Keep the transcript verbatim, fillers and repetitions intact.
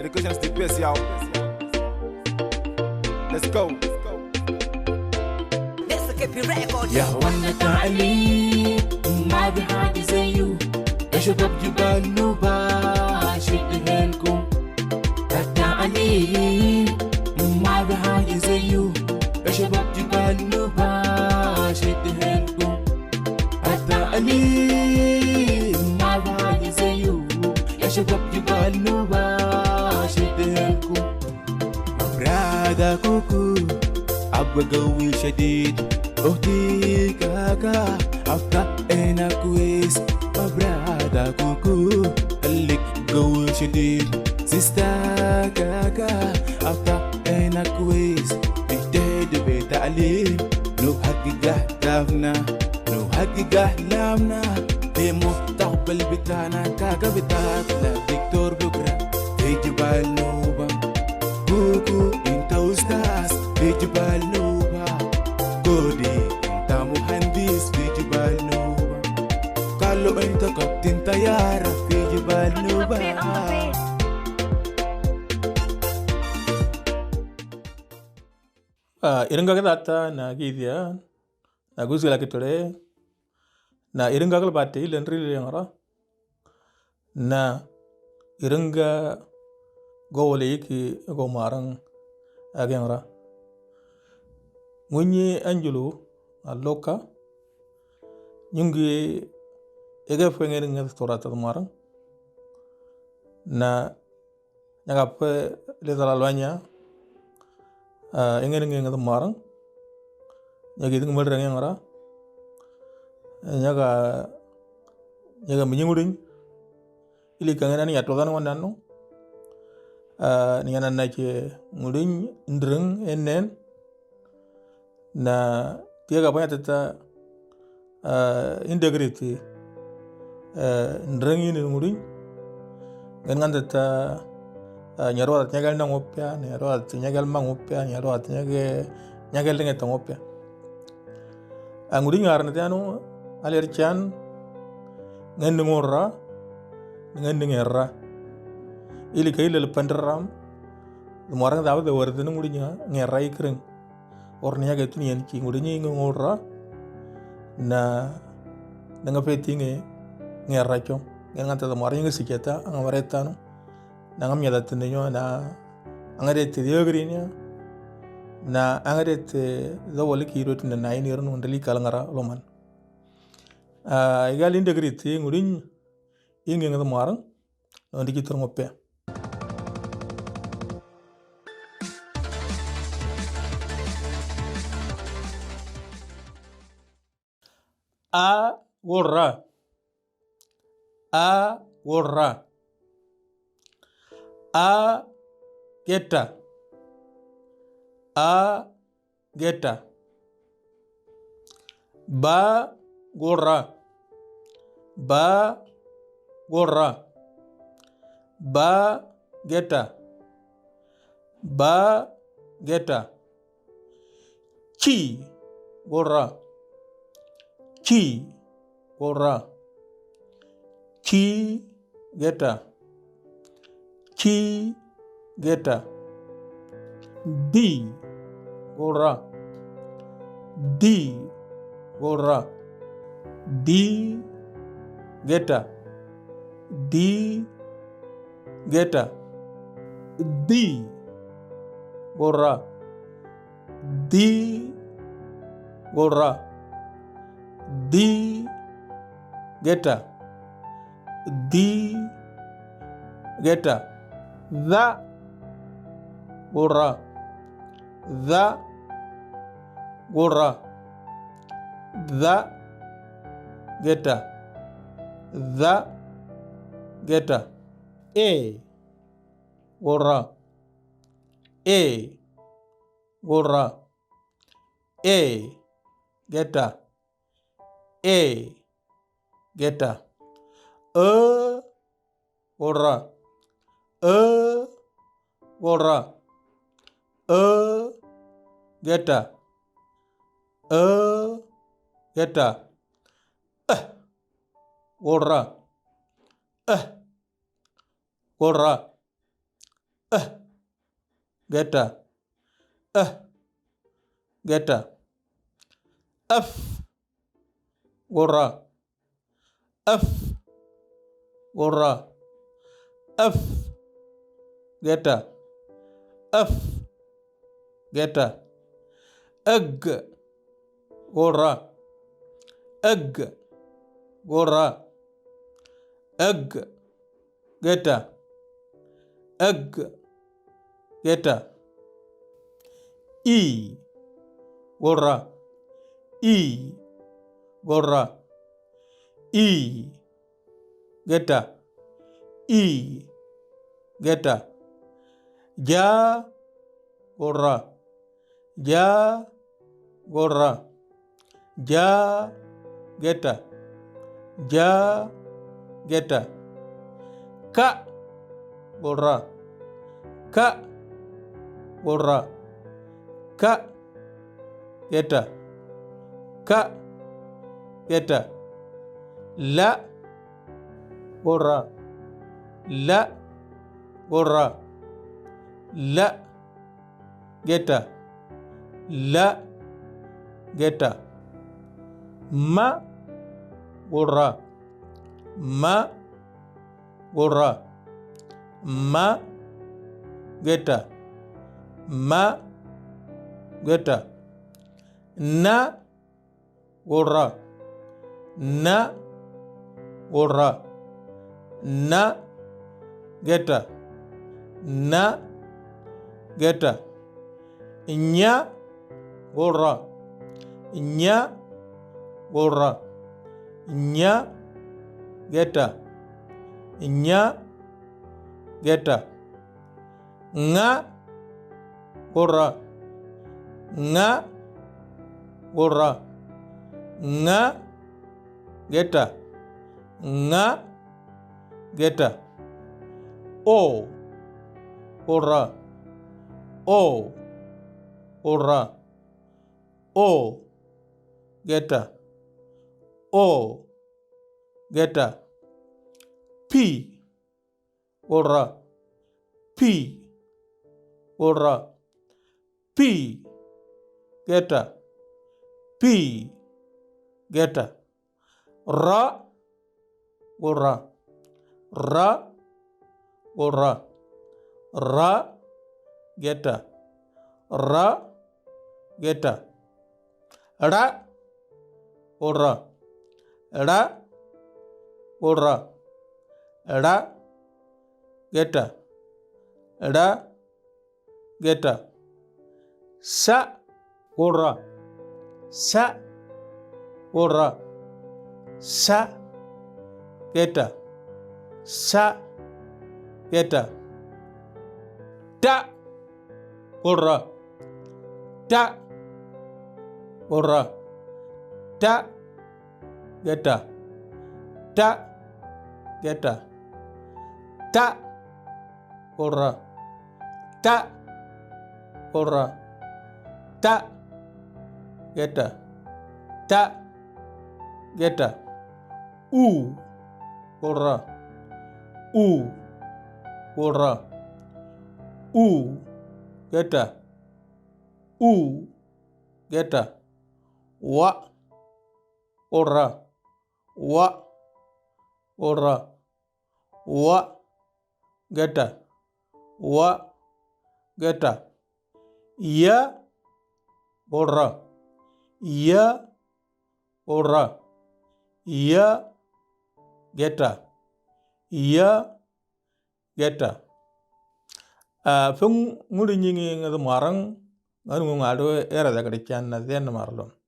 Request D P S, y'all. Let's go. This is K P Record. يا هوانا تعليم، ما في حاجة زيه. يا شباب جبال نوبة، شد حيلكم. التعليم، ما في حاجة زيه. يا شباب جبال نوبة، شد حيلكم. التعليم، ما في حاجة زيه. يا شباب جبال نوبة، شد حيلكم. أبرادة كوكو، أبقى قوي شديد. أختي كاكا، أبقى أنا كويس. أبرادة كوكو، خليك قوي شديد. سيستا كاكا، أبقى أنا كويس. اجتهد بتعليم، نحقق أهدافنا، نحقق أحلامنا. في مستقبل بتاعنا كاكا بتاعتنا دكتور بكرة. في جبال نوبة. كوكو، انت أستاذ في جبال نوبة. كودي، انت مهندس في جبال نوبة. قالوا انت كابتن طيارة في جبال نوبة. Ah, irunga ke data na gidia na gusgala ke tore na irunga ke bate ilen ri lengara na irunga go wale ki go marang agengara. Ngunyi anjulu aloka nyungi ege fengeri ngat torata marang na nyaga pe le tala lwanya. Engeri ngi ngi marang nyagi ding mel reng ngara nyaga nyaga minyi nguding ili kangena ni atwa dan wan nanu. Ni ana na ke nguding ndreng enen na tiga ka panya tata integrity ndreng ini nguding ngen ngan tata nyarwa nyagel na ngopya nyarwa nyagel ma ngopya nyarwa nyagel nyagel ngeta ngopya. Anguding arne tianu aler chan ngen ngorra ngen ngerra ili kaile le pandram. Marang dawa de werde nguding ngerra ikreng. Or niya ke tuni en ki nguding ngi ngorra na nga peti nge ngerra chong ngen ngan tata marang ngi siketa anga maretano na ngam nyada tene nyo na angare te diogri nyo na angare te do wali ki rot na nai ni ron ndeli kalangara loman. Igal integrity nguding inge ngat marang ndi ki turmo pe. A gorra. A gorra. A geta. A geta. Ba gorra. Ba gorra. Ba geta. Ba geta. Ki gorra. Ki gorra. Ki geta. Ki geta. Di gorra. Di gorra. Di geta. Di geta. Di gorra. Di gorra. Di geta. Di geta. Da gorra. Da gorra. Da geta. Da geta. E gorra. E gorra. E geta. E geta. E gorra. E gorra. E geta. E geta. E gorra. E gorra. ཨ་ག་ཏ། ཨ་ག་ཏ། ཨབ་གོ་ར། ཨབ་གོ་ར། ཨབ་ག་ཏ། ཨབ་ག་ཏ། ཨག་གོ་ར། ཨག་གོ་ར། ཨག་ག་ཏ། ཨག་ག་ཏ། ཨི་གོ་ར། ཨི་གོ་ར། ཨི་ག་ཏ། ཨི་ག་ཏ། ཇ་གོ་ར། ཇ་གོ་ར། ཇ་ག་ཏ། ཇ་ག་ཏ། ཀ་གོ་ར། ཀ་གོ་ར། ཀ་ག་ཏ། ཀ་ག་ཏ། ལ་གོ་ར། ལ་གོ་ར། ལ་ག་ཏ། ལ་ག་ཏ། མ་གོ་ར། མ་གོ་ར། མ་ག་ཏ། མ་ག་ཏ། ན་གོ་ར། ན་གོ་ར། ན་ག་ཏ། ན་ག་ཏ། ཉ་གོ་ར། ཉ་གོ་ར། ཉ་ག་ཏ། ཉ་ག་ཏ། ང་གོ་ར། ང་གོ་ར། ང་ག་ཏ། ང་ག་ཏ། ཨོ་གོ་ར། ཨོ་གོ་ར། ཨོ་ག་ཏ། ཨོ་ག་ཏ། ཕི་གོ་ར། ཕི་གོ་ར། ཕི་ག་ཏ། ཕི་ག་ཏ། ར་གོ་ར། ར་གོ་ར། ར་ག་ཏ། ར་ག་ཏ། ལ་གོ་ར། ལ་གོ་ར། ལ་ག་ཏ། ལ་ག་ཏ། ས་གོ་ར། ས་གོ་ར། ས་ག་ཏ། ས་ག་ཏ། ཏ་གོ་ར། ཏ་གོ་ར། ཏ་ག་ཏ། ཏ་ག་ཏ། ཏ་གོ་ར། ཏ་གོ་ར། ཏ་ག་ཏ། ཏ་ག་ཏ། ཨུ་གོ་ར། ཨུ་གོ་ར། ཨུ་ག་ཏ། ཨུ་ག་ཏ། ཝ་གོ་ར། ཝ་གོ་ར། ཝ་ག་ཏ། ཝ་ག་ཏ། ཡ་གོ་ར། ཡ་གོ་ར། ཡ་ག་ཏ། ཡ་ག་ཏ། ཨ་ཕུང་ངུར་ཉིང་ངི་ང་དུ་མ་རང་ང་རུ་ང་རུ་ཨེ་ར་ད་ག་ཏ་ཅན་ན་ཟེར་ན་མ་ར་ལོ།